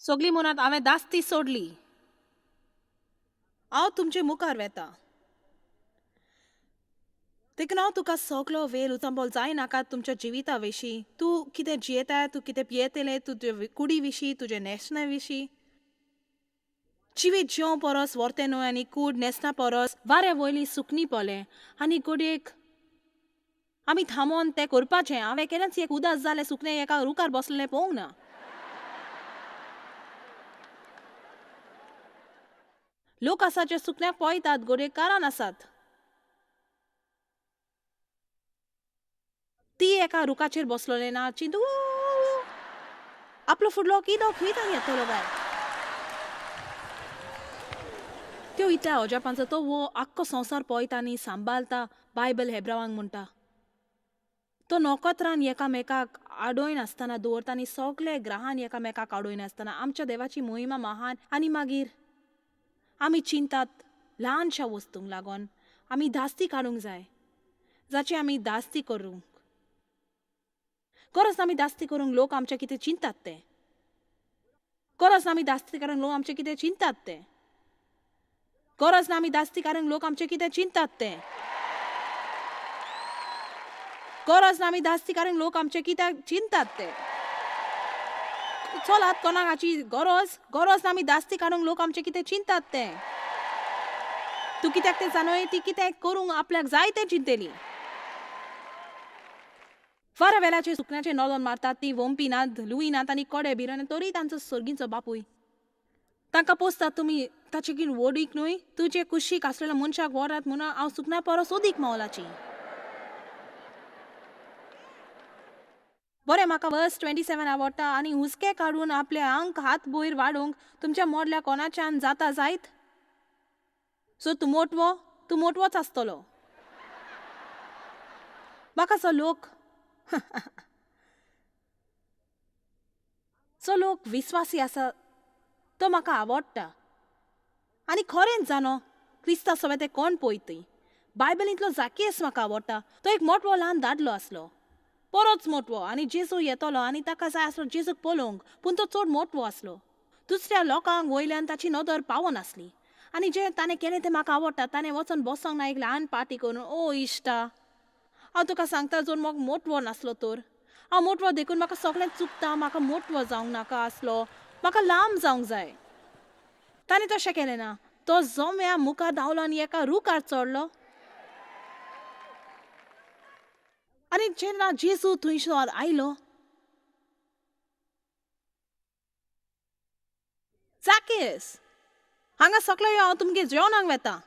सगळीं म्हणात हांवें दास्ती सोडली. हांव तुमचे मुखार वेता. देखून हांव तुका सगलो वेळ उचांबळ जायनाका तुमच्या जिविता विशीं. तूं कितें जियेता, तूं कितें पियेतलें, तुजे कुडी विशीं, तुजे न्हेसणा विशीं. जिवीत जियों परस वर्तें न्हय आनी कूड न्हेसना परस वाऱ्या वयली सुकणी पळय आनी घडयेक आमी थांबोन तें करपाचें. हांवें केन्नाच एक उदास जालें सुकणें एका रुखार बसलेलें पळोवंक ना. लोक आसात जे सुकण्याक पळयतात, घडयेक कारण आसात. ती एका रुखाचेर बसलोलें ना चिंतू आपलो फुडलो किदो खंयच्यान येतलो काय. त्यो इतल्या अजापांचो तो वो आख्खो संवसार पळयता आनी सांबाळता. बायबल हेब्रावांक म्हणटा तो नोकत्रान एकामेकाक आडोयनासतना दवरता आनी सगळे ग्रहान एकामेकाक आडोयनासतना. आमच्या देवाची मोहिमा महान. आनी मागीर आमी चिंतात ल्हानशा वस्तूंक लागून. आमी धास्ती काडूंक जाय जाची आमी धास्ती करूंक गरज ना. आमी धास्ती करूंक लोक आमचे कितें चिंतात तें गरज ना. आमी धास्ती करूंक लोक आमचे कितें चिंतात तें गरज ना. आमी धास्ती करूंक लोक आमचे कितें चिंतात तें गरज ना. आमी धास्ती करूंक लोक आमचे कित्याक चिंतात तें. चलात कोणाक हाची गरज गरज ना. आमी धास्ती काडूंक लोक आमचे कितें चिंतात तें. तूं कित्याक तें जाणय ती कितें करूंक आपल्याक जाय तें चिंतली. वाऱ्या वेल्याचे सुकण्याचे नदर मारतात ती वोंपिनात, लुयनात आनी कोडे बिरनात, तरी तांचो सर्गीचो बापूय तांकां पोसतात. तुमी ताचे किन वडीक न्हय तुजे कुशीक आसलेल्या मनशाक व्हरात म्हणून हांव सुकण्या परस अदीक मोलाची. बरें, म्हाका वर्स 27 आवडटा. आनी हुस्के काडून आपले आंग हात वयर वाडोवंक तुमच्या मोडल्या कोणाच्यान जाता जायत. सो तूं मोटवो, तूं मोटवोच आसतलो. म्हाका जो लोक जो लोक विस्वासी आसा तो म्हाका आवडटा. आनी खरेंच जाणो क्रिस्ता सोबें तें कोण पळयतय. बायबलींतलो जाकियस म्हाका आवडटा. तो एक मोटवो ल्हान दादलो आसलो, बरोच मोटवो. आनी जेजू येतलो आनी ताका जाय आसलो जेजूक पळोवंक, पूण तो चड मोटवो आसलो. दुसऱ्या लोकांक वयल्यान ताची नदर पावनासली. आनी जें ताणें केलें तें म्हाका आवडटा. ताणें वचोन बसोंक ना एक ल्हान पार्टी करून. ओ इश्टा, हांव तुका सांगता, जर म्हाका मोटवो नासलो तर हांव मोटवो देखून म्हाका सगळें चुकता. म्हाका मोटवो जावंक नाका आसलो, म्हाका लांब जावंक जाय. ताणें तशें केलें ना. तो जम्या मुखार धांवलो आनी एका रुखार चडलो. आनी जेन्ना जेजू थंयसर आयलो, जाकेस हांगा सकलो यो, हांव तुमगे जेवणाक वेता.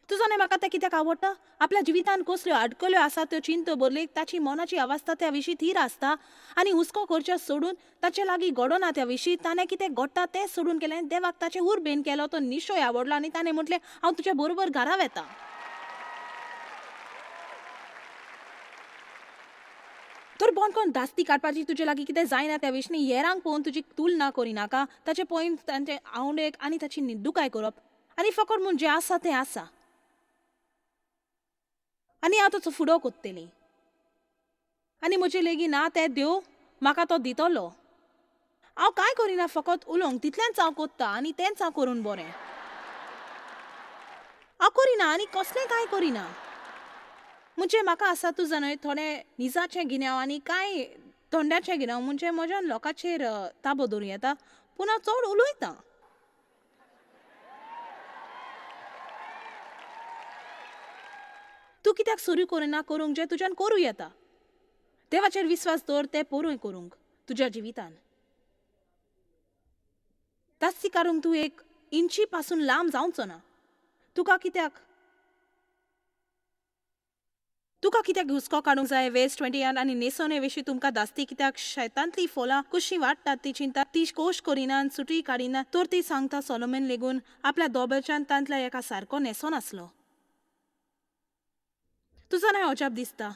तुजो न्ही म्हाका तें कित्याक आवडटा. आपल्या जिवितांत कसल्यो आडकल्यो आसा त्यो चिंतो बरलेक ताची मनाची अवस्था त्या विशीं थीर आसता आनी हुस्को करचें सोडून ताचे लागीं घडना त्या विशीं ताणें कितें घडटा तें सोडून केलें. देवाक ताचें उर्बेन केलो, तो निश्चय आवडलो आनी ताणें म्हटलें हांव तुज्या बरोबर घरा वेता. तर बंद कोण धास्ती काडपाची तुजे लागीं कितें जायना त्या विशीं हेरांक पळोवन तुजी तुलना करिनाका. ताचें पळोवन तांचे आवडेक आनी ताची निंदुकाय करप आनी फकत म्हूण जें आसा तें आसा आनी हांव ताचो फुडो कोत्तली आनी म्हजे लेगीत ना तें देव म्हाका तो दितलो. हांव कांय करिना, फकत उलोवंक तितलेंच हांव कोत्ता आनी तेंच हांव करून बरें. हांव करिना आनी कसलें कांय करिना. म्हणजे म्हाका आसा तूं जाणय थोडें निजाचें गिन्यांव आनी कांय तोंडाचें गिन्यांव, म्हणजे म्हज्यान लोकांचेर ताबो दवरूं येता, पूण हांव चड उलयतां. तूं कित्याक सुरू करिना करूंक जें तुज्यान करूं येता. देवाचेर विस्वास दवर तें पोरूय करूंक तुज्या जिवितान. धास्ती काडूंक तूं एक इंची पासून लांब जावचो ना. तुका कित्याक तुका कित्याक हुस्को काडूंक जाय वेस्ट 21 आनी न्हेसोवणे विशीं तुमकां धास्ती कित्याक. शेतांतली फळां कशीं वाडटात ती चिंता, ती कोश करिना, सुटी काडिना, तर ती सांगता सोलोमन लेगून आपल्या दोबेच्यान तांतल्या एका सारको न्हेसोनासलो. तुजो नाय अजाप दिसता.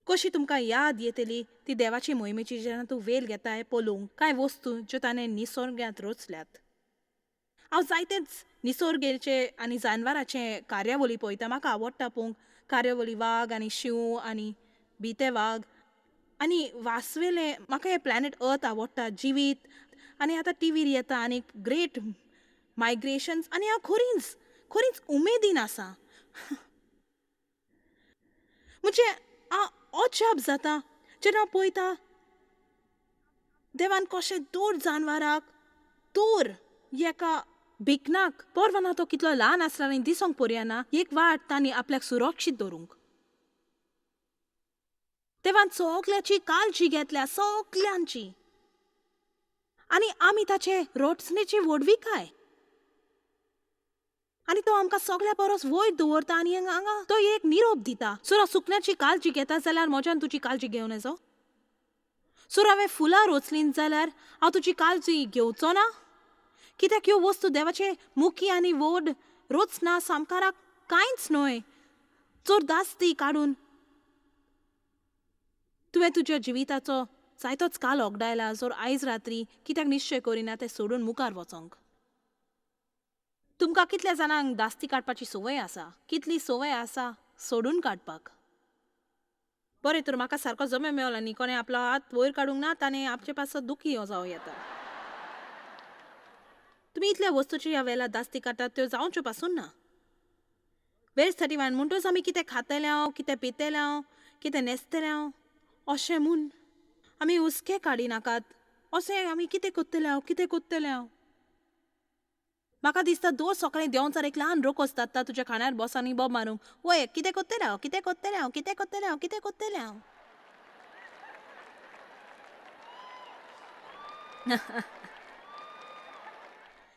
कशी तुमकां याद येतली ती देवाची मोहिमेची जेन्ना तूं वेल घेताय पळोवंक कांय वस्तू ज्यो ताणें निसर्गांत रचल्यात. हांव जायतेच निसर्गेचे आनी जानवराचे कार्यावळी पळयता. म्हाका आवडटा पळोवंक कार्यावळी, वाग आनी शींव आनी भिते वाग आनी वासवेलें म्हाका हें प्लॅनेट अर्थ आवडटा जिवीत आनी आतां टिवीर येता आनी ग्रेट मायग्रेशन्स आनी हांव खरींच खरींच उमेदीन आसा. म्हणजे हांव अजाप जाता जेन्ना हांव पळयता देवान कशें दोर जानवराक दोर एका भिकणाक परवाना तो कितलो ल्हान आसला आनी दिसोंक पर्याना एक वाट तांणी आपल्याक सुरक्षीत दवरूंक. देवान सगल्याची काळजी घेतल्या सगल्यांची आनी आमी ताचे रचणेची व्हडविकाय आनी तो आमकां सगल्या परस वयर दवरता आनी हांगा तो एक निरोप दिता. सर सुकण्याची काळजी घेता जाल्यार म्हज्यान तुजी काळजी घेवन येजो. सर हांवें फुलां रोचलीं जाल्यार हांव तुजी काळजी घेवचो ना. कित्याक ह्यो वस्तू देवाचे मुखी आनी व्हड रचना सामकाराक कांयच न्हय. चड दास्ती काडून तुवें तुज्या जिविताचो जायतोच काल ओगडायला. जर आयज रात्री कित्याक निश्चय करिना तें सोडून मुखार वचोंक. तुमकां कितल्या जाणांक दास्ती काडपाची संवय आसा? कितली संवय आसा सोडून काडपाक? बरें तर म्हाका सारको जमे मेवलो न्ही. कोणें आपलो हात वयर काडूंक ना ताणें आपचे पासत दुखी जावं येता. तुमी इतल्या वस्तूची ह्या वेळार दास्ती काडटात त्यो जावच्यो पासून ना. वेज 31 म्हणटच आमी कितें खातले हांव, कितें पितले हांव, कितें न्हेसतले हांव अशें म्हूण आमी हुस्के काडिनाकात. अशें आमी कितें करतले हांव, कितें करतले हांव. म्हाका दिसता दर सकाळीं देंवचार एक ल्हान रोकोस जाता तुज्या खाण्यार बस आनी बोब मारूंक वय कितें करतलें हांव, कितें करतलें हांव, कितें करतलें हांव, कितें करतलें हांव.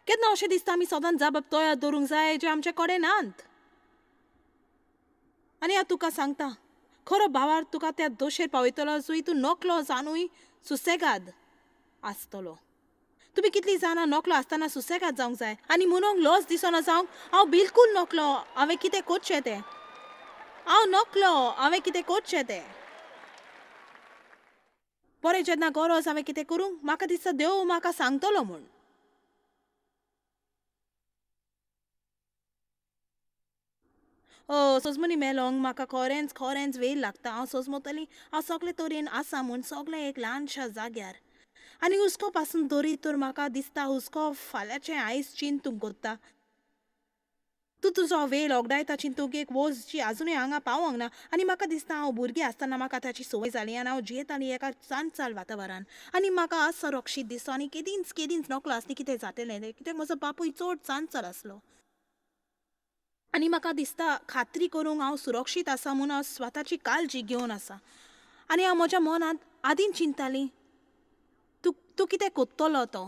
केन्ना अशें दिसता आमी सदांच जाप तयार दवरूंक जाय जे आमचे कडेन नात. आनी हांव तुका सांगता खरो भावार तुका त्या दोशेर पावयतलो जंय तूं नकलो जानूय सुसेगाद आसतलो. तुमी कितलीं जाणां नकलो आसतना सुसेगाद जावंक जाय आनी म्हणूंक लॉस दिसना जावंक हांव बिलकूल नकलो हांवें कितें करचें तें. हांव नकलो हांवें कितें करचें तें. बरें जेन्ना गरज हांवें कितें करूंक म्हाका दिसता देव म्हाका सांगतलो म्हूण. सोजमनी मेलोंक म्हाका खरेंच खरेंच वेळ लागता. हांव सोजमतली हांव सगळे तरेन आसा म्हूण सगळें एक ल्हानशा जाग्यार आनी हुस्को पासून दवरीत तर म्हाका दिसता हुस्को फाल्यांचें आयज चिंतूंक कोत्ता. तूं तुजो वेळ ओगडायता चिंतूंक एक वस्त जी आजुनूय हांगा पावोंक ना. आनी म्हाका दिसता हांव भुरगीं आसतना म्हाका ताची संवय जाली आनी हांव जियेतालीं एका चांचाल वातावरणान आनी म्हाका असुरक्षीत दिसता आनी केदींच केदींच नकलो आसली कितें जातलें तें कित्याक म्हजो बापूय चड चांचाल आसलो. आनी म्हाका दिसता खात्री करूंक हांव सुरक्षीत आसा म्हूण हांव स्वताची काळजी घेवन आसा. आनी हांव म्हज्या मनांत आदीं चिंततालीं तूं तूं कितें कोत्तलो तो.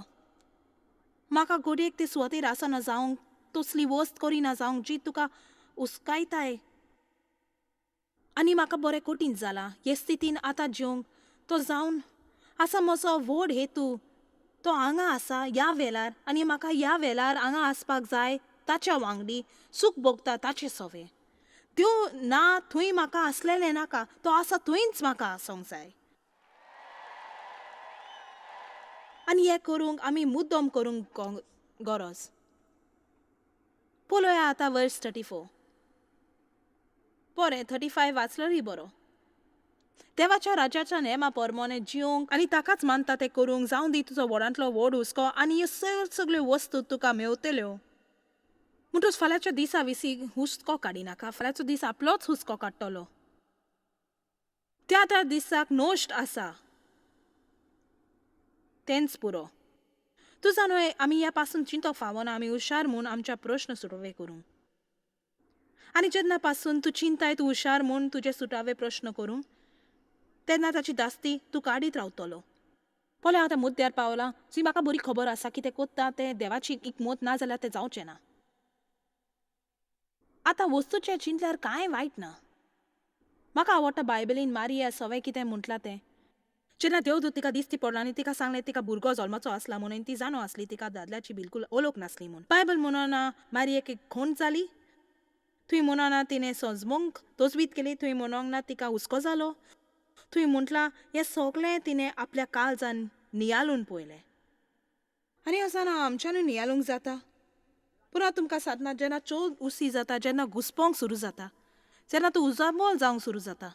म्हाका घडयेक ते सुवातेर आसना जावंक तसली वस्त करिना जावंक जी तुका हुस्कायताय. आनी म्हाका बरें कठीण जालां हे स्थितीन आतां जिवंक तो जावन आसा म्हजो व्हड हेतू. तो हांगा आसा ह्या वेळार आनी म्हाका ह्या वेळार हांगा आसपाक जाय ताच्या वांगडी सूख भोगता ताचे सवे. त्यो ना थंय म्हाका आसलेलें नाका. तो आसा थंयच म्हाका आसूंक जाय. आनी हें करूंक आमी मुद्दम करूंक गरज. पळोवया आतां वर्स 34. बरें 35 वाचलोय बरो. देवाच्या राज्याच्या नेमा प्रमाणे जिवंक आनी ताकाच मानता तें करूंक जावं दी तुजो व्हडांतलो व्हड हुस्को आनी ह्यो सगळ्यो वस्तू तुका मेवतल्यो. म्हणटच फाल्यांच्या दिसा विशीं हुस्को काडिनाका. फाल्यांचो दीस आपलोच हुस्को काडटलो. त्या त्या दिसाक नश्ट आसा तेंच पुरो. तूं जाणूय आमी ह्या पासून चिंतोंक फावना. आमी हुशार म्हूण आमच्या प्रश्न सुटोवे करूंक. आनी जेन्ना पासून तूं चिंताय तूं हुशार म्हूण तुजे सुटावे प्रश्न करूंक तेन्ना ताची दास्ती तूं काडीत रावतलो. पळय हांव त्या मुद्द्यार पावलां जी म्हाका बरी खबर आसा कितें कोत्ता तें देवाची इकमत ना जाल्यार तें जावचें ना. आतां वस्तूचें चिंतल्यार कांय वायट ना. म्हाका आवडटा बायबलीन मारिया सवें कितें म्हटलां तें. जेन्ना देवदूत तिका दिसती पडलो आनी तिका सांगलें तिका भुरगो जल्माचो आसला म्हणून ती जाणो आसली तिका दादल्याची बिलकूल ओळख नासली म्हूण. बायबल म्हणना मारियेक एक खोंट जाली. थंय म्हणना तिणें सजमूंक तजवीत केली. थंय म्हणोंक ना तिका हुस्को जालो. थंय म्हटलां हें सगळें तिणें आपल्या काळजान नियाळून पळयलें. आनी आसना आमच्यानूय नियाळूंक जाता. पूण हांव तुमकां सांगता जेन्ना चड उसी जाता जेन्ना घुसपोंक सुरू जाता जेन्ना तूं उजामोल जावंक सुरू जाता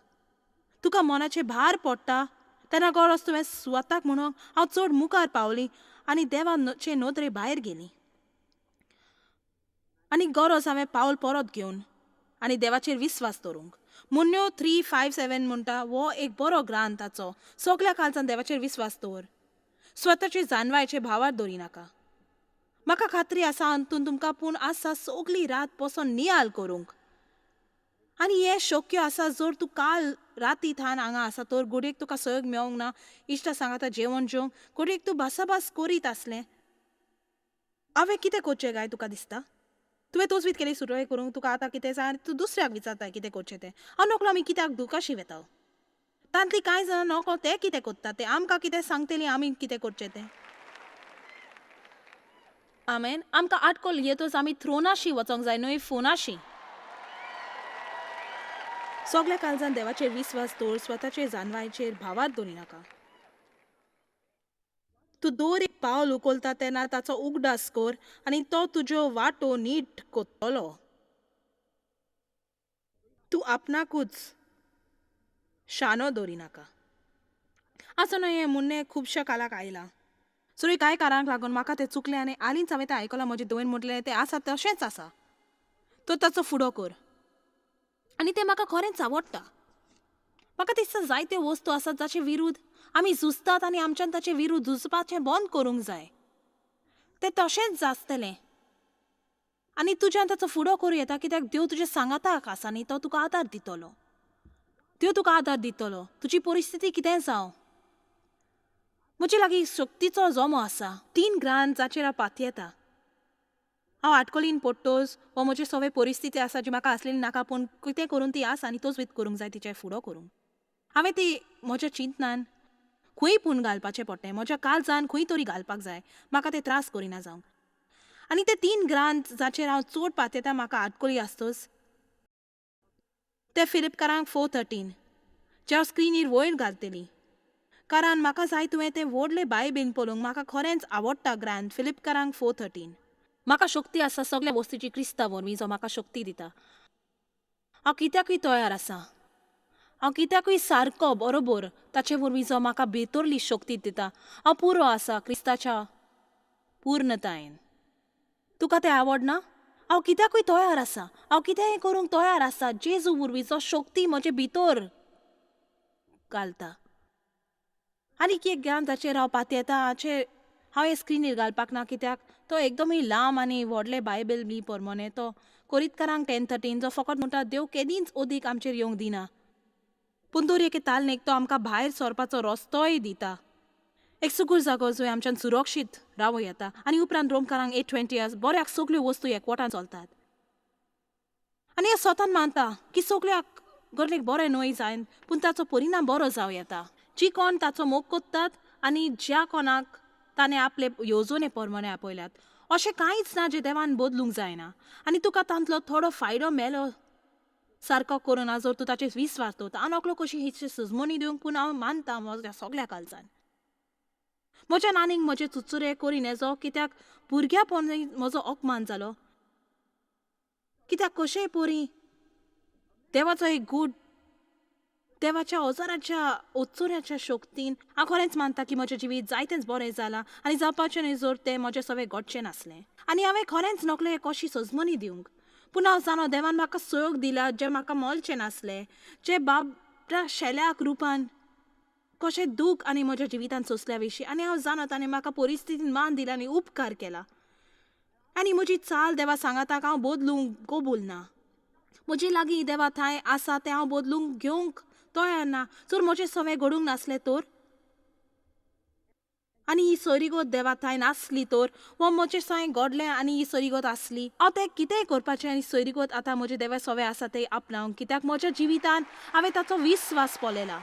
तुका मनाचेर भार पडटा तेन्ना गरज तुवें स्वताक म्हणूंक हांव चड मुखार पावली आनी देवाचे नदरे भायर गेली. आनी गरज हांवें पावल परत घेवन आनी देवाचेर विस्वास दवरूंक. मुन्यो 3, 5, 7 म्हणटा हो एक बरो ग्रांथ ताचो. सगल्या काळजान देवाचेर विस्वास दवर, स्वताचे जानवायचे भावार दवरिनाका. म्हाका खात्री आसा अंतून तुमकां पूण आसा सगली रात बसोन नियाल करूंक. आनी हें शक्य आसा जर तूं काल राती थान हांगा आसा तर घडयेक तुका सहयोग मेळोंक ना, इश्टा सांगाता जेवण जेवंक, घडयेक तूं भासाभास करीत आसलें. हांवें कितें करचें काय तुका दिसता? तुवें तोच केली सुरवात करूंक तुका आतां कितें जाय आनी तूं दुसऱ्याक विचारता कितें करचें तें. हांव नकळो आमी कित्याक दुकाशी वेता. तांतलीं कांय जाणां नकळो ते कितें करता तें, आमकां कितें सांगतलीं आमी कितें करचें तें. आमेन. आमकां आटकोल येतच आमी थ्रोनाशी वचोंक जाय न्हय फोनाशी. सगल्या काळजान देवाचेर विस्वास दवर, स्वताचे जानवायचेर भावार दवरिनाका. तूं दर एक पावल उखलता तेन्ना ताचो उगडास कर आनी तो तुज्यो वाटो नीट कोत्तलो. तूं आपणाकूच शाणो दवरिनाका. आसो न्हय हें म्हणणें खुबश्या कालाक आयलां. सो कांय कारणाक लागून म्हाका तें चुकलें आनी हालींच हांवें तें आयकलां. म्हजे धुवेन म्हटलें तें आसा तशेंच आसा, तर ताचो फुडो कर. आनी तें म्हाका खरेंच आवडटा. म्हाका दिसता जायत्यो वस्तू आसात जाचे विरुद्ध आमी झुजतात आनी आमच्यान ताचे विरुद्ध झुजपाचें बंद करूंक जाय. तें तशेंच आसतलें आनी तुज्यान ताचो फुडो करूं येता कित्याक देव तुज्या सांगाताक आसा न्ही, तो तुका आदार दितलो. देव तुका आदार दितलो, तुजी परिस्थिती कितेंय जावं. म्हजे लागीं शक्तीचो जमो आसा, 3 ग्रांथ जाचेर हांव पातयेता. हांव आटकोलीन पडटोच हो म्हजी सगळे परिस्थिती आसा जी म्हाका आसलेली नाका, पूण कितें करून ती आसा आनी तोच वीत करूंक जाय, तिचें फुडो करूंक. हांवें ती म्हज्या चिंतनान खंय पूण घालपाचें पडटें, म्हज्या काळजान खंय तरी घालपाक जाय, म्हाका ते त्रास करिना जावंक. आनी ते 3 ग्रांथ जाचेर हांव चड पातयेता म्हाका आटकोली आसतच ते फिलिपकारांक 4:13 जे हांव स्क्रिनीर वयर घालतली, कारण म्हाका जाय तुवें तें व्हडलें बायबीन पळोवंक. म्हाका खरेंच आवडटा ग्रांथ फिलिपकारांक 4:13. म्हाका शक्ती आसा सगल्या वस्तूची क्रिस्ता वरवीं जो म्हाका शक्ती दिता. हांव कित्याकूय तयार आसा, हांव कित्याकूय सारको बरोबर ताचे वरवीं जो म्हाका भितरली शक्ती दिता. हांव पुरो आसा क्रिस्ताच्या पूर्णतायेन. तुका तें आवडना? हांव कित्याकूय तयार आसा, हांव कितेंय करूंक तयार आसा जेजू वरवीं जो शक्ती म्हजे भितर घालता. आनीक एक ग्रांथ जाचेर हांव पातयेता हाचेर हांव हे स्क्रिनीर घालपाक ना कित्याक तो एकदमय लांब आनी व्हडले बायबल बी परमोने. तो कोरितकारांक 10:13 जो फकत म्हणटा देव केदींच अदीक आमचेर येवंक दिना, पूण दर एके तालनेक तो आमकां भायर सरपाचो रस्तोय दिता. एक सुगूर जागो जंय आमच्यान सुरक्षीत रावूं येता. आनी उपरांत रोमकारांक 8:20 बऱ्याक सगल्यो वस्तू एकवटान चलतात. आनी हें स्वतान मानता की सगल्याक गरलेक बरें न्हय जायन, पूण ताचो परिणाम बरो जावं येता. जी कोण ताचो मोग कोत्तात आनी ज्या कोणाक ताणें आपले येवजणे प्रमाणे आपयल्यात, अशें कांयच ना जें देवान बदलूंक जायना. आनी तुका तांतलो थोडो फायदो मेलो सारको करूं जर तूं ताचेर विस्वास दवरता. हांव नकळो कशी ही सजमणी दिवंक, पूण हांव मानता म्हज्या सगल्या काळजान. म्हज्यान आनीक म्हजे चुचुरे करी नेजो कित्याक भुरग्यापण म्हजो अपमान जालो. कित्याक कशेंय परी देवाचो एक गूट देवाच्या अजाराच्या ओचुऱ्याच्या शक्तीन हांव खरेंच मानता की म्हजें जिवीत जायतेंच बरें जालां आनी जावपाचें न्हय जर तें म्हजें सगळें घडचें नासलें. आनी हांवें खरेंच नकळें कशी सजमणी दिवंक, पूण हांव जाणा देवान म्हाका सहयोग दिला जें म्हाका मेळचें नासलें, जें बाबड्या शेल्याक रुपान कशें दूख आनी म्हज्या जिवितान सोंसल्या विशीं. आनी हांव जाणा ताणें म्हाका परिस्थितीन मान दिला आनी उपकार केला. आनी म्हजी चाल देवा सांगाताक हांव बदलूंक कबूल ना. म्हजे लागीं देवा थंय आसा तें हांव बदलूंक घेवंक तयार ना. जर म्हजें सवें घडूंक नासलें तर, आनी ही सोयरीगत देवा थंय नासली तर, वो म्हजें सवें घडलें आनी ही सोयरीगत आसली, हांव तें कितेंय करपाचें आनी सोयरीगत आतां म्हजें देवा सवें आसा तें आपणावंक, कित्याक म्हज्या जिवितान हांवें ताचो विस्वास पळयला.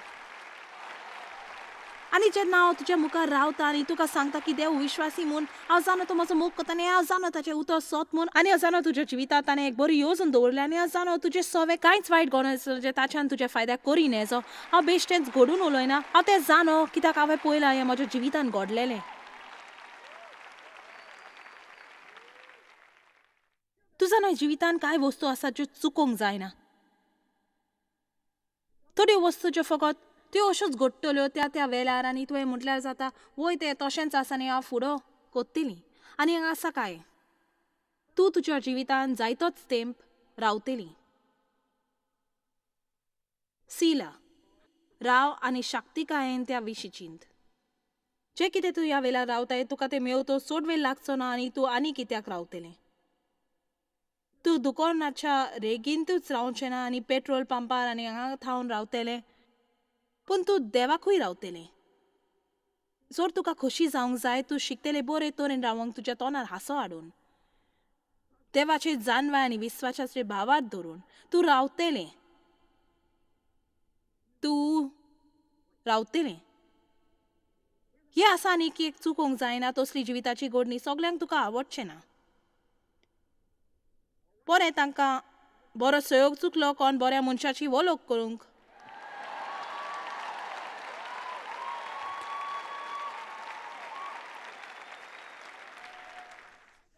आनी जेन्ना हांव तुज्या मुखार रावता आनी तुका सांगता की देव विश्वासी म्हूण, हांव जाणा तूं म्हजो मोग करता आनी हांव जाणा ताचें उतर सत म्हूण, आनी हांव जाणा तुज्या जिवितांत ताणें एक बरी येवजण दवरल्या आनी हांव जाणा तुजें सवें कांयच वायट घडना जें ताच्यान तुज्या फायद्याक करी नेजो. हांव बेश्टेंच घडून उलयना, हांव तें जाणो कित्याक हांवें पळयलां हें म्हज्या जिवितांत घडलेलें. तुज्या न्हय जिवितांत कांय वस्तू आसात ज्यो चुकोवंक जायना, थोड्यो वस्तू ज्यो फकत त्यो अश्योच घडटल्यो त्या त्या वेळार आनी तुवें म्हटल्यार जाता वय तें तशेंच आसा आनी हांव फुडो कोत्तली. आनी हांगा आसा काय तूं तुज्या जिवितान जायतोच तेंप रावतली. सिला राव आनी शक्तिकायेन त्या विशीं चिंत. जें कितें तूं ह्या वेळार रावताय तुका तें मेवतो चड वेळ लागचो ना आनी तूं आनी कित्याक रावतलें. तूं दुकानाच्या रेगींतूच रावचें ना आनी पेट्रोल पंपार आनी हांगा थावन रावतलें, पूण तूं देवाकूय रावतलें. जर तुका खोशी जावंक जाय तूं शिकतलें बरे तरेन रावंक तुज्या तोंडार हांसो हाडून, देवाचे जानवाय आनी विस्वासाचे भावात धरून तूं रावतलें. तूं रावतलें. हें आसा न्ही की एक चुकोंक जायना तसली जिविताची गोडणी सगल्यांक तुका आवडचें ना. बरें तांकां बरो सहयोग चुकलो कोण बऱ्या मनशाची वळख करूंक.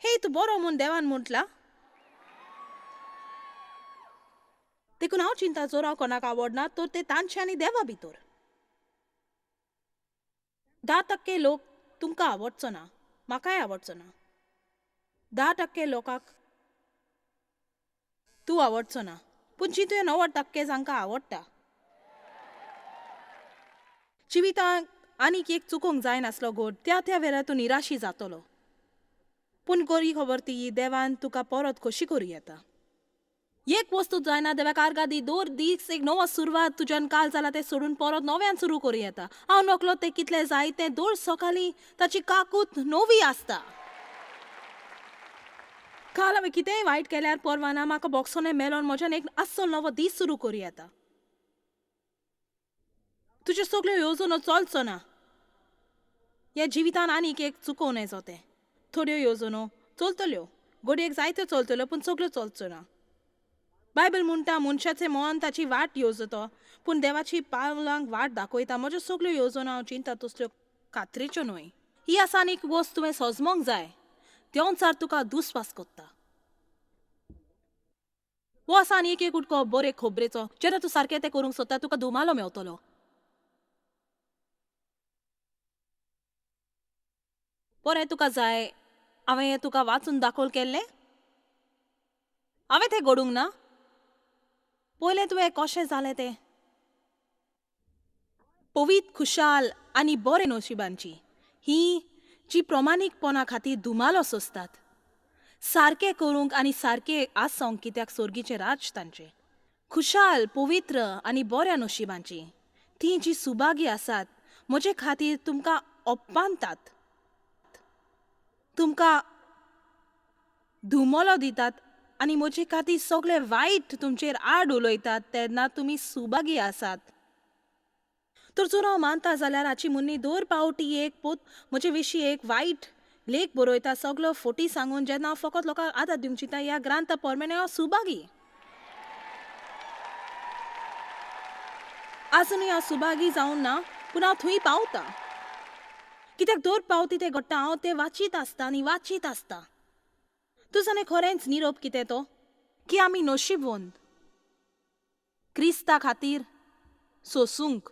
हे तूं बरो म्हूण देवान म्हटलां देखून हांव चिंता जर हांव कोणाक आवडना तर ते तांचे आनी देवा भितर. 10% लोक तुमकां आवडचो ना, म्हाकाय आवडचो ना. 10% लोकांक तूं आवडचो ना, पूण चिंतूया 90% जांकां आवडटा. जिवितांत आनीक एक चुकोंक जायनासलो गोड त्या त्या वेळार तूं निराशी जातलो, पूण बरी खबर ती देवान तुका परत खोशी करूं येता. एक वस्तू जायना देवाक आर्गां दी, दर दीस एक नवो सुरवात तुज्यान काल जाला तें सोडून परत नव्यान सुरू करूं येता. हांव नकलो तें कितलें जाय तें दर सकाळीं ताची काकूत नवी आसता. काल हांवें कितेंय वायट केल्यार परवा ना, म्हाका बॉक्सोने मेलोन म्हज्यान एक अस्सल नवो दीस सुरू करूं येता. तुज्यो सगल्यो येवजणो चलचो ना ह्या जिवितान आनीक एक चुकोवं नजो तें. थोड्यो येवजणो चलतल्यो, घडयेक जायत्यो चलतल्यो, पूण सगल्यो चलच्यो ना. बायबल म्हणटा मनशाचें मन ताची वाट येवजतो, पूण देवाची पावलांक वाट दाखयता. म्हज्यो सगल्यो येवजणो हांव चिंता तसल्यो खात्रेच्यो न्हय. ही आसा आनी एक वस्त तुवें सजमोंक जाय. देंवचार तुका दुस्वास कोत्ता. हो आसा आनी एक एक उटको बरे खोबरेचो, जेन्ना तूं सारकें तें करूंक सोदता तुका धुमालो मेवतलो. बरें तुका जाय हांवें हें तुका वाचून दाखोवन केल्लें, हांवें तें घडूंक ना. पयलें तुवें कशें जालें तें. पवीत खुशाल आनी बरे नशिबांची ही जी प्रमाणीकपणा खातीर धुमालो सोंसतात, सारकें करूंक आनी सारकें आसोंक कित्याक सोर्गीचें राज तांचें. खुशाल पवित्र आनी बऱ्या नशिबांची तीं जी सुभागी आसात म्हजे खातीर तुमकां अपमानतात, तुमकां धुमलो दितात आनी म्हजे खातीर सगळे वायट तुमचेर आड उलयतात तेन्ना तुमी सुभागी आसात. तर जर हांव मानता जाल्यार हाची मुन्नी दर पावटी एक पोत म्हजे विशीं एक वायट लेख बरयता, सगलो फोटी सांगून, जेन्ना हांव फकत लोकांक आदार दिवंक चिंता ह्या ग्रांथा प्रमाणे हांव सुभागी. आजुनूय हांव सुभागी जावंक ना, पूण हांव थंय पावता. कित्याक दर पावटी तें घडटा, हांव तें वाचीत आसता आनी वाचीत आसता. तूं जाणें खरेंच निरोप कितें तो की आमी नशीबवंत क्रिस्ता खातीर सोसूंक.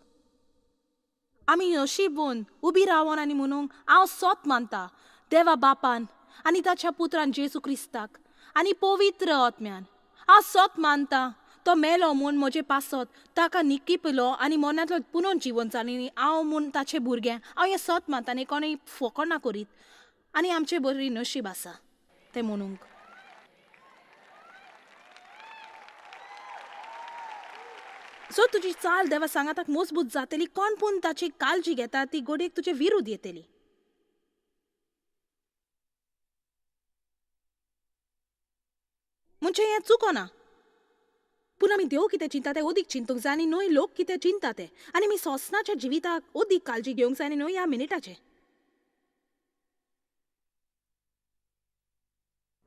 आमी नशीबवंत उबी रावोन आनी म्हणूंक हांव सोत मानता देवा बापान आनी ताच्या पुत्रान जेजू क्रिस्ताक आनी पवित्र आत्म्यान. हांव सोत मानता तो मेलो म्हूण म्हजे पासत ताका निकिपलो आनी मनांतलो पुनोन जिवन जालें आनी हांव म्हूण ताचें भुरगें. हांव हें सोत मानता आनी कोणूय फकाणां करीत आनी आमचें बरी नशीब आसा तें म्हणूंक. सो तुजी चाल देवा सांगाताक मजबूत जातली, कोण पूण ताची काळजी घेता ती गोडयेक तुजे विरुद्ध येतली. म्हणजे हें चुकोना, पूण आमी देव कितें चिंता तें अदीक चिंतूंक जाय आनी न्हय लोक कितें चिंता तें. आनी आमी सोंसनाच्या जिविताक अदीक काळजी घेवंक जाय आनी न्हय ह्या मिनिटाचें.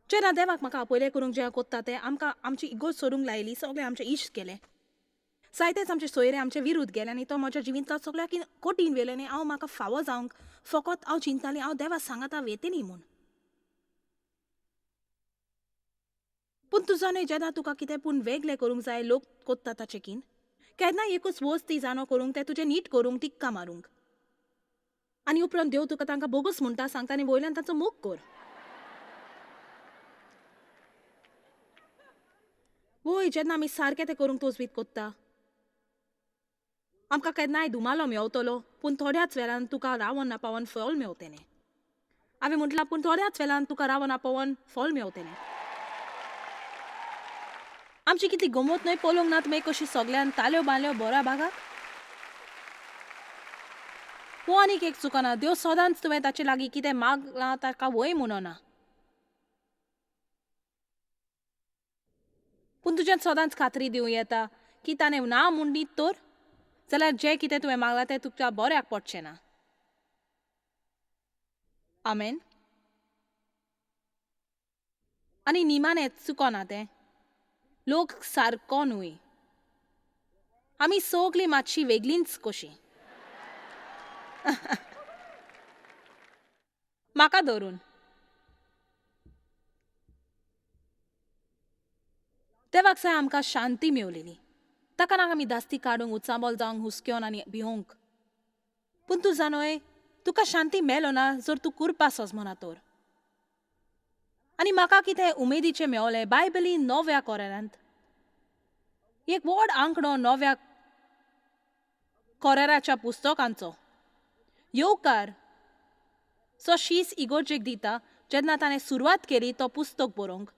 जेन्ना देवाक म्हाका आपयलें करूंक जें कोत्ता तें आमकां आमची इगोर्ज सोडूंक लायली, सगळें आमचें इश्ट गेलें, जायतेच आमचे सोयरे आमचे विरुद्ध गेले आनी तो म्हज्या जिवितांतलो सगळ्याक कठीण वेलो आनी हांव म्हाका फावो जावंक फकत हांव चिंतालें हांव देवा सांगाता वेतली म्हूण. पूण तुजो न्हय जेन्ना तुका कितें पूण वेगळें करूंक जाय लोक कोत्ता ताचें कीन केन्ना एकूच वस्त ती जाणो करूंक तें तुजें नीट करूंक टिक्का मारूंक. आनी उपरांत देव तुका तांकां बोगूस म्हणटा सांगता आनी वयल्यान तांचो मोग कर. वय जेन्ना आमी सारकें तें करूंक तोजवीत कोत्ता आमकां केन्नाय धुमालो मेवतलो, पूण थोड्याच वेळान तुका रावन ना पावन फळ मेवतेलें. हांवें म्हटलां पूण थोड्याच वेळान तुका रावन ना पावन फळ मेवतेलें. आमची कितली गमत न्हय पळोवंक ना तुमी कशी सगल्यान ताल्यो बांदल्यो बऱ्या भागाक. हो आनीक एक चुकना, देव सदांच तुवें ताचे लागीं कितें मागलां ताका वय म्हणना, पूण तुज्यान सदांच खात्री दिवं येता की ताणें ना म्हणीत तर जाल्यार जें कितें तुवें मागलां तें तुका बऱ्याक पडचें ना. आमेन. आनी निमाणें चुकना तें, लोक सारको न्हय, आमी सगलीं मातशी वेगळींच कशीं. म्हाका धरून देवाक जाय आमकां शांती मेवलेली, ताका नाका आमी धास्ती काडूंक, उचांबळ जावंक, हुसक्योन आनी भिवंक. पूण तूं जाणोय तुका शांती मेलो ना जर तूं कुरपा सजमना तर. आनी म्हाका कितें उमेदीचें मेवलें बायबली नव्या कोरेरांत एक व्हड आंकडो नव्या कोरेराच्या पुस्तकांचो येवकार सो शीस इगोर्जेक दिता जेन्ना ताणें सुरवात केली तो पुस्तक बरोवंक.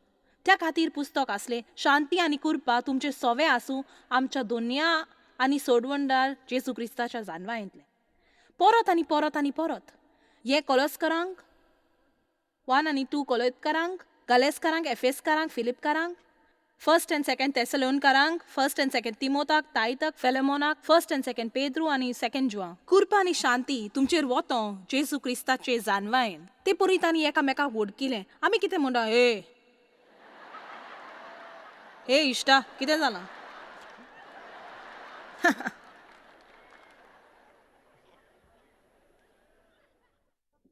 त्या खातीर पुस्तक आसलें शांती आनी कुरपा तुमचे सोवे आसूं आमच्या दुनिया आनी सोडवणदार जेजू क्रिस्ताच्या जानवायेंतलें. परत आनी परत आनी परत हे कोलसकरांक 1 आनी 2 कोलयतकारांक, गालेसकारांक, एफेसकारांक, फिलिपकारांक, 1 आनी 2 तेसलोनकारांक, 1 आनी 2 तिमोताक, तायताक, फेलेमोनाक, 1 आनी 2 पेद्रू आनी 2 जुआं. कुरपा आनी शांती तुमचेर वतो जेजू क्रिस्ताचे जानवायेन. ते परी तांणी एकामेकाक वडकिलें. आमी कितें म्हणटा, हे हे इश्टा कितें जालां?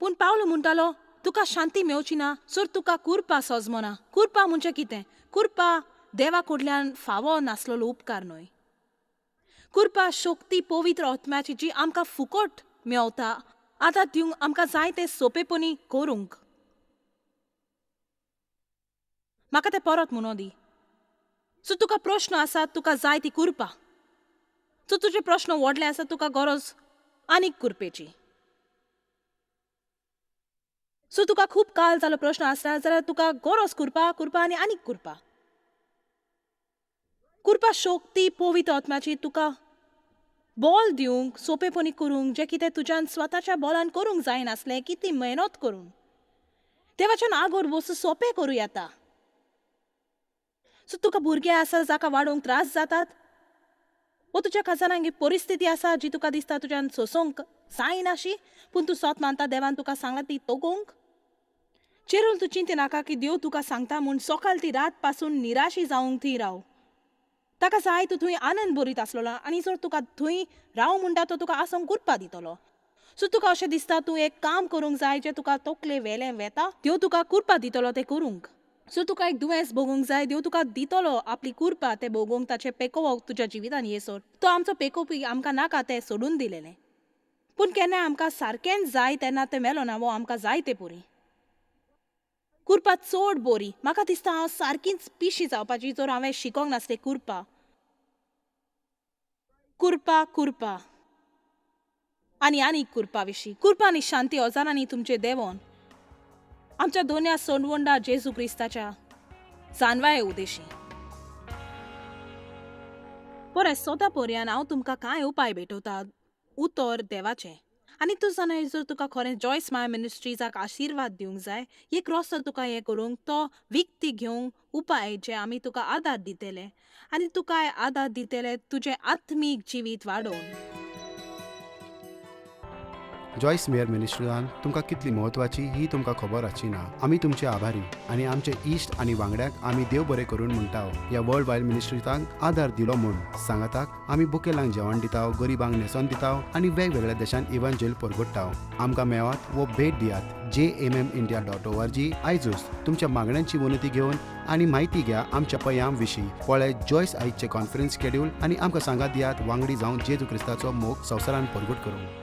पूण पावलो म्हणटालो तुका शांती मेवची ना सर तुका कुरपा सजमना. कुरपा म्हणजे कितें? कुरपा देवा कडल्यान फावो नासलेलो उपकार न्हय. कुरपा शक्ती पवित्र आत्म्याची जी आमकां फुकट मेवता आतां दिवंक आमकां जाय तें सोंपेपणी करूंक. म्हाका तें परत म्हणो दी. सो तुका प्रश्न आसा तुका जाय ती कुरपा. सो तुजे प्रश्न व्हडले आसा तुका गरज आनीक कुरपेची. सो तुका खूब काल जालो प्रश्न आसता जाल्यार तुका गरज कुरपा, कुरपा आनी आनीक कुरपा. कुरपा शक्ती पवित्र आत्म्याची तुका बोल दिवंक, सोंपेपणी करूंक, जें कितें तुज्यान स्वताच्या बोलान करूंक जायनासलें कितली मेहनत करून देवाच्यान आगोर वस्तू सोंपें करूं येता. सो तुका भुरगे आसा जाका वाडोवंक त्रास जातात, वो तुज्या काजारांक एक परिस्थिती आसा जी तुका दिसता तुज्यान सोंसूंक जायनाशी, पूण तूं सोत मानता देवान तुका सांगलां ती तगोवंक. चेरूल तूं चिंते नाका की देव तुका सांगता म्हूण सकाळ ती रात पासून निराशी जावंक थंय राव. ताका जाय तूं थंय आनंद बरीत आसलेलो आनी जर तुका थंय राव म्हणटा तो तुका आसोंक कुरपा दितलो. सो तुका अशें दिसता तूं एक काम करूंक जाय जें तुका तकले वेलें वेता, देव तुका कुरपा दितलो तें करूंक. सो तुका एक दुयेंस भोगूंक जाय, देव तुका दितलो आपली कुरपा तें भोगूंक, ताचें पेकोवप तुज्या जिवितान येसर. तो आमचो पेकोवपी आमकां नाका तें सोडून दिलेलें, पूण केन्ना आमकां सारकेंच जाय तेन्ना तें मेलो ना वो आमकां जाय तें पुरी. कुरपा चड बरी. म्हाका दिसता हांव सारकीच पिशी जावपाची जर हांवें शिकोंक नासलें कुरपा. कुरपा, कुरपा आनी आनीक कुरपा विशीं. कुरपा आनी शांती हजारांनी तुमचें देवोन आमच्या दोन्या सोडवंडा जेजू क्रिस्ताच्या जानवाये उदेशी. बरें सोदा पर्यान हांव तुमकां कांय उपाय भेटवता उतर देवाचें. आनी तूं जाणाय जर तुका खरें जॉयस माय मिनिस्ट्रीजाक आशिर्वाद दिवंक जाय, एक रस्तो तुका हें करूंक तो विकती घेवंक उपाय जे आमी तुका आदार दितले आनी तुका आदार दितले तुजें आत्मीक जिवीत वाडोवन. जॉयस मेयर मिनिस्ट्रीन तुमकां कितली म्हत्वाची ही तुमकां खबर आसची ना. आमी तुमचे आभारी आनी आमचे इश्ट आनी वांगड्यांक आमी देव बरें करून म्हणटा ह्या वर्ल्ड वायड मिनिस्ट्रीतांक आदार दिलो म्हूण. सांगाताक आमी बुकेलांक जेवण दिता, गरिबांक न्हेसोन दिता आनी वेगवेगळ्या देशांत इव्हांजेल परगट्टा. आमकां मेवात वो भेट दियात jmmindia.org. आयजूच तुमच्या मागण्यांची विनंती घेवन आनी म्हायती घ्या आमच्या पयाम विशीं. पळय जॉयस आयजचे कॉन्फरन्स शेड्यूल आनी आमकां सांगात दियात वांगडी जावन जेजू क्रिस्ताचो मोग संवसारान परगट करूंक.